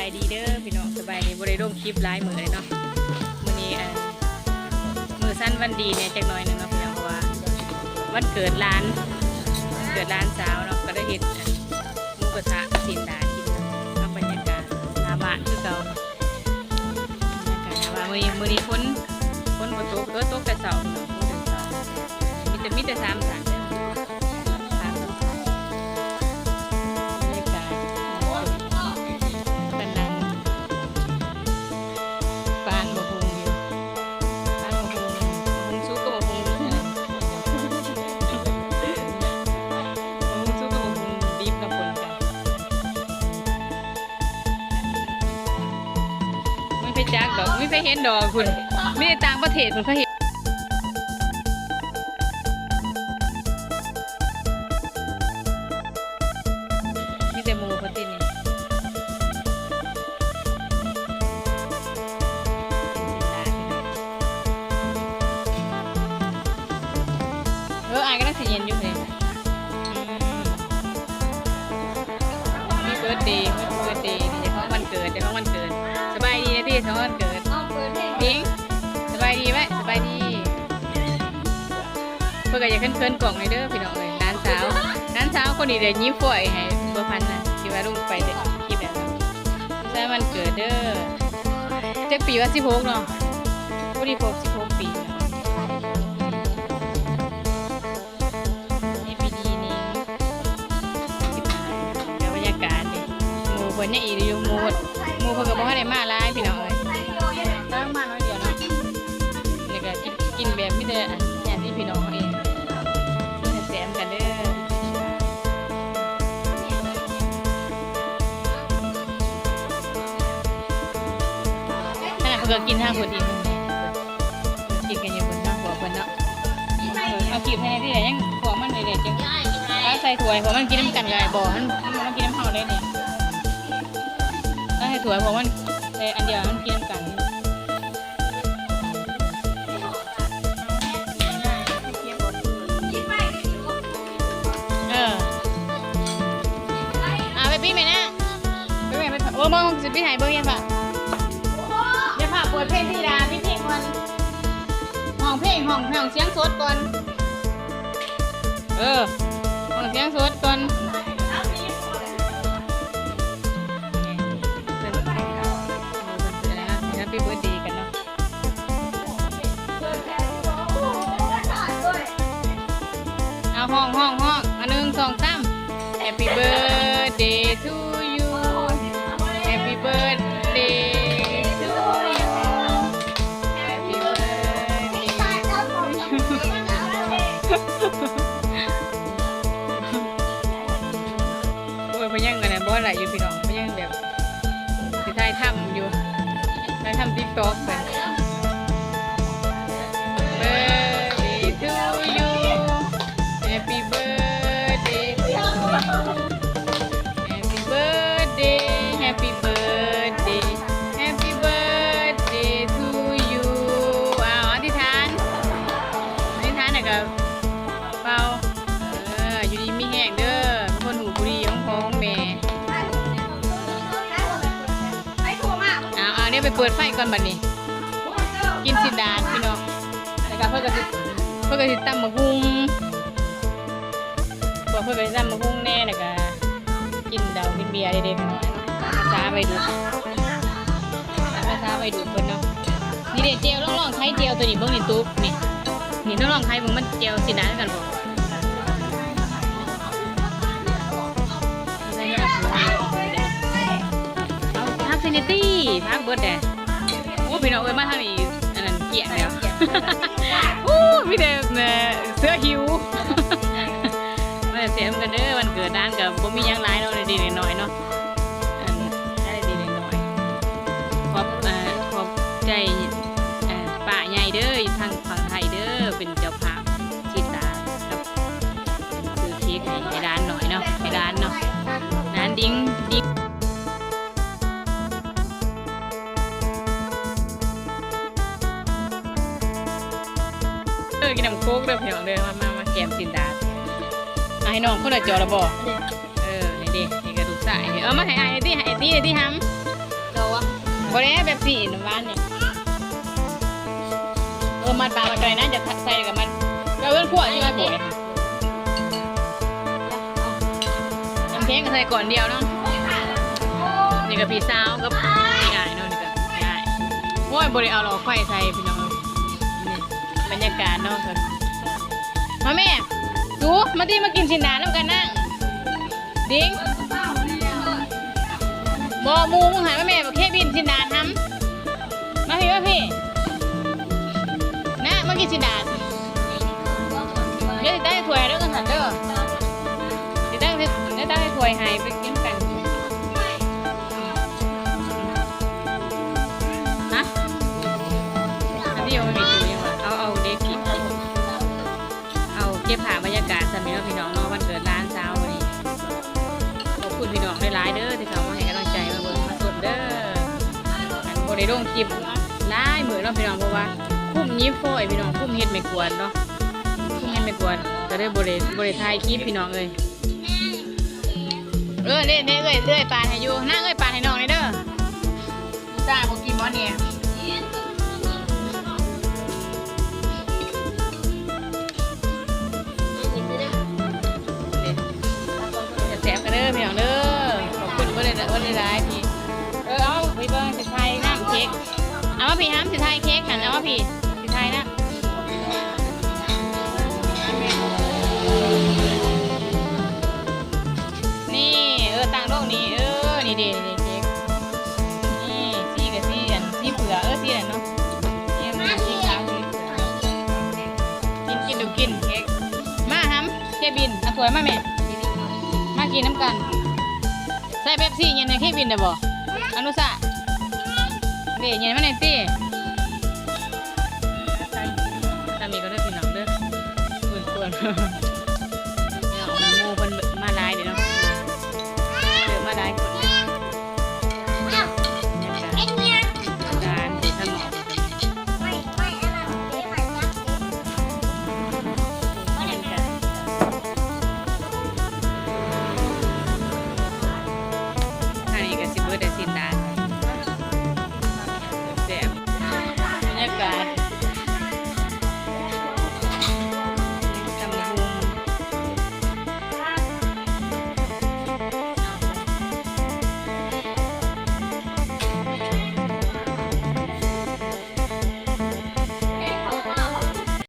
ສະບາຍດີເດີພີ່ນ້ອງ ສະບາຍດີ ບໍ່ໄດ້ລົງຄລິບຫຼາຍມື້ເລີຍເນາະ. ມື້ນີ້ ເອີ ມື້ສັນວັນດີແດ່ຈັກໜ້ອຍໜຶ່ງເນາະພີ່ນ້ອງ ເພາະວ່າວັນເກີດຫຼານ ເກີດຫຼານສາວເນາະ ກໍເລີຍເຮັດ ເອີ ໝູກະທະ ຊີ້ນດາດກິນເນາະ. ກັບບັນຍາກາດໜ້າບ້ານຄືເກົ່າ ບັນຍາກາດໜ້າບ້ານ. ມື້ນີ້ ມື້ນີ້ຝົນ ຝົນບໍ່ຕົກ ເອີ ຕົກແຕ່ເຊົ້າ ຕົກແຕ່ເຊົ້າ ມີແຕ່ ມີແຕ່ສາມສັນ ສາມສັນ. ບັນຍາກາດ ກຳລັງປານບັກຫຸ່ງຢູ່ ປານບັກຫຸ່ງ ບັກຫຸ່ງສຸກກັບບັກຫຸ່ງ ບັກຫຸ່ງສຸກກັບບັກຫຸ່ງດິບນະ ປົນກັນ. ບໍ່ມີໃຜຈັກດອກ ບໍ່ມີໃຜເຫັນດອກພຸ້ນ ມີແຕ່ຕ່າງປະເທດພຸ້ນເຂົາເຫັນ. ມີແຕ່ໝູ່ເພິ່ນຕິນີ້ ເອີ ອ້າຍກຳລັງຊິເຢັນຢູ່ເດ. ແຮບປີ້ເບີດເດ ແຮບປີ້ເບີດເດ ເຈົ້າຂອງວັນເກີດ ເຈົ້າຂອງວັນເກີດ. ສະບາຍດີນະຕິ ເຈົ້າຂອງວັນເກີດ. ເອີ ເປີດເພງ ຫຍິງ ສະບາຍດີໄວ້ ສະບາຍດີ. ເພິ່ນກໍຢາກເຂີນໆກ້ອງແດ່ເດີພີ່ນ້ອງເອີຍ ຫຼານສາວ ຫຼານສາວຄົນນີ້ໄດ້ຍິ້ມຟອຍໃຫ້ບົວພັນນະ ທີ່ວ່າລົງໄປແຕ່ຄລິບນັ້ນ. ສະບາຍວັນເກີດເດີ. ຈັກປີວະ ສິບຫົກເນາະ ພໍດີຄົບສິບຫົກປີ. ໃນປີນີ້ນີ້ ແລ້ວບັນຍາກາດນີ້ ໝູ່ເພິ່ນຍັງອີກຢູ່ ໝູ່ ໝູ່ເພິ່ນກໍບໍ່ທັນໄດ້ມາຫຼາຍພີ່ນ້ອງເອີຍ ມາໜ້ອຍດຽວເນາະ. ແລ້ວກໍກິນ ກິນແບບມີແຕ່ຍາດຕິພີ່ນ້ອງເຮົາເອງ ແຊມກັນເດີ. ຂະໜາດເພິ່ນກໍກິນທາງພຸ້ນອີກ ກິນກັນຢູ່ເພິ່ນເນາະ ພວກເພິ່ນເນາະ. ເອົາກີບໃຫ້ແດ່ຕິ ຍັງພວກມັນນີ້ແຫຼະ ຈັ່ງເອົາໃສ່ຖ້ວຍ ພວກມັນກິນນຳກັນກໍໄດ້ບໍ່ ມັນ ມັນມາກິນນຳເຮົາໄດ້ນີ້. ເອົາໃສ່ຖ້ວຍ ພວກມັນໃສ່ອັນດຽວ ມັນກິນນຳກັນ. ເອີ ເອົາໄປປິດແມ່ນະ ໄປແມ່ນະ ໂອ້ ມອງຊິປິດໃຫ້ເບິ່ງ ຢ່າຟ້າວ ຢ່າຟ້າວເປີດເພງ ທີລາ ປິດເພງກ່ອນ ຮ້ອງເພງ ຮ້ອງ ຮ້ອງສຽງສົດກ່ອນ ເອີ ຮ້ອງສຽງສົດກ່ອນ. ເພິ່ນ ເພິ່ນ ເພິ່ນ Happy Birthday ກັນເນາະ. ເອົາ ຮ້ອງ ຮ້ອງ ຮ້ອງ ອາ ໜຶ່ງ ສອງ ສາມ Happy birthday to you Happy birthday to you Happy birthday to you ໂອ້ຍ ເພິ່ນຍັງອັນນັ້ນບໍ່ໄດ້ຢູ່ພີ່ນ້ອງ ເພິ່ນຍັງແບບ ຊິຖ່າຍທຳຢູ່ ຖ່າຍທຳ TikTok ໄປ. Birthday to you Happy birthday to you Happy birthday Happy birthday Happy birthday to you ອ້າວ ອະທິຖານ ອະທິຖານ ແລ້ວກໍເປົ່າ ເອີ ຢູ່ດີມີແຮງເດີ ເປັນຄົນຫູກຜູ້ດີຂອງພໍ່ຂອງແມ່. ເອົາ ເອົາ ດຽວໄປເປີດໄຟກ່ອນບັດນີ້ ກິນຊີ້ນດາດພີ່ນ້ອງ ແລ້ວກໍເພິ່ນກໍຊິ ເພິ່ນກໍຊິຕຳບັກຫຸ່ງ ພວກເພິ່ນກໍຊິຕຳບັກຫຸ່ງແດ່ ແລ້ວກໍກິນເຫຼົ້າກິນເບຍເລັກໆນ້ອຍໆ ຕາມພາສາໄວລຸ້ນ ຕາມພາສາໄວລຸ້ນເພິ່ນເນາະ. ນີ້ເດ້ ແຈ່ວ ລອງ ລອງໄຂແຈ່ວຕົວນີ້ເບິ່ງນີ້ ຕຸກນີ້ ນີ້ ລອງ ລອງໄຂເບິ່ງ ມັນແຈ່ວຊີ້ນດາດຄືກັນບໍ່? ເອົາຜັກໃສ່ແດ່ຕິ ຜັກເບິດແດ່. ໂອ້ ພີ່ນ້ອງເອີຍ ມາທາງນີ້ ອັນນັ້ນກ້ຽງແລ້ວ ໂອ້ ມີແຕ່ເສືອຫິວ. ມາແຊມກັນເດີ ວັນເກີດຫຼານກໍບໍ່ມີຫຍັງຫຼາຍເນາະ ເລັກໆນ້ອຍໆເນາະ ອັນ ໄດ້ເລັກໆນ້ອຍໆ. ຂອບ ເອີ ຂອບໃຈ ເອີ ປ້າໃຫຍ່ເດີ ຢູ່ທາງຝັ່ງໄທເດີ ເປັນເຈົ້າພາບຊີ້ນດາດກັບ ຊື້ເຄັກໃຫ້ ໃຫ້ຫຼານໜ້ອຍເນາະ ໃຫ້ຫຼານເນາະ ຫຼານດິງ ດິງ ເອີ ກິນນ້ຳໂຄກເດີພີ່ນ້ອງເດີ ມາ ມາ ມາແກ້ມຊີ້ນດາດ ໃຫ້ນ້ອງຄົນລະຈໍລະບໍ່? ເອີ ນີ້ເດ້ ນີ້ກໍລູກຊາຍ ເອົາມາໃຫ້ອ້າຍຕິ ໃຫ້ອ້າຍຕິ ອ້າຍຕິຫຳ. ບໍ່ໄດ້ແບບຊີ້ນະ ຫວານນີ້. ເອີ ມັດປາກໄວ້ກໍໄດ້ນະ ຈະໃສ່ກໍມັດ ແລ້ວເອີ້ນຂວດຢູ່ວ່າ ນ້ຳແຂງກໍໃສ່ກ່ອນດຽວເນາະ. ນີ້ກໍພີ່ສາວກັບອ້າຍເນາະ ນີ້ກໍອ້າຍ. ໂອ້ຍ ບໍ່ໄດ້ເອົາຫຼອດໄຟໃສ່ພີ່ນ້ອງເອີຍ. ນີ້ບັນຍາກາດເນາະ. ມາແມ່ ສູ ມາຕິ ມາກິນຊີ້ນດານນຳກັນນາງ ດິງ. ບໍ່ ໝູ່ມຶງຫັ້ນ ມາແມ່ ບັກເຄບິນຊີ້ນດານຫັ້ນ. ມາພີ້ ມາພີ້ ນະ ມາກິນຊີ້ນດານ. ດຽວຊິຕັກໃຫ້ຖ້ວຍເດີ ກັນຊັ້ນເດີ ຊິຕັກໃຫ້ ດຽວຕັກໃຫ້ຖ້ວຍໃຫ້ ໄປກິນກັນ. ຮະ ອັນນີ້ມັນມີຕູ້ຫຍັງວະ? ເອົາ ເອົາເດັກກິນ ເອົາເກັບພາບບັນຍາກາດຊ່ຳນີ້ເນາະ ພີ່ນ້ອງເນາະ ວັນເກີດຫຼານສາວມື້ນີ້. ຂອບຄຸນພີ່ນ້ອງຫຼາຍໆເດີ ທີ່ເຂົ້າມາໃຫ້ກຳລັງໃຈ ມາເບິ່ງມາຊົມເດີ. ອັນ ບໍ່ໄດ້ລົງຄລິບຫຼາຍມື້ເນາະ ພີ່ນ້ອງ ເພາະວ່າຄຸມຍິບຟອຍພີ່ນ້ອງ ຄຸມເຮັດໄມ້ກວາດເນາະ ຄຸມເຮັດໄມ້ກວາດ ກໍເລີຍບໍ່ໄດ້ ບໍ່ໄດ້ຖ່າຍຄລິບພີ່ນ້ອງເອີຍ. ເອີ ເດ້ ເດ້ ເອື້ອຍ ເອື້ອຍປາດໃຫ້ຢູ່ ນາງເອື້ອຍປາດໃຫ້ນ້ອງແດ່ເດີ. ຕາບໍ່ກິນບໍ່ແດ່ ແຊບໆກັນເດີພີ່ນ້ອງເດີ. ຂອບຄຸນເພິ່ນຫຼາຍໆທີ່ ເອີ ເອົາໄປເບິ່ງ ຊິຖ່າຍນຳເຄັກ. ເອົາມາພີ້ ຫຳ ຊິຖ່າຍເຄັກຫັ້ນ ເອົາມາພີ້ ຊິຖ່າຍນຳ. ນີ້ ເອີ ຕັ້ງລົງນີ້ ເອີ ນີ້ເດ້ ນີ້ເຄັກ ນີ້ ສີກໍສີອັນ ສີເຜືອກ ເອີ ສີນັ້ນເນາະ ສີອັນ ສີຂາວ ສີເຜືອກ. ກິນ ກິນ ລູກກິນເຄັກ. ມາ ຫຳ ເຄບິນ ເອົາຖ້ວຍມາແມ່ ມາກິນນຳກັນ. ໃສ່ເປັບຊີເຢັນໃຫ້ເຄບິນໄດ້ບໍ່? ອະນຸສາ ເດ້ ເຢັນມາແດ່ຕິ. ຊ່ຳນີ້ກໍເດີພີ່ນ້ອງເດີ ເພື່ອນ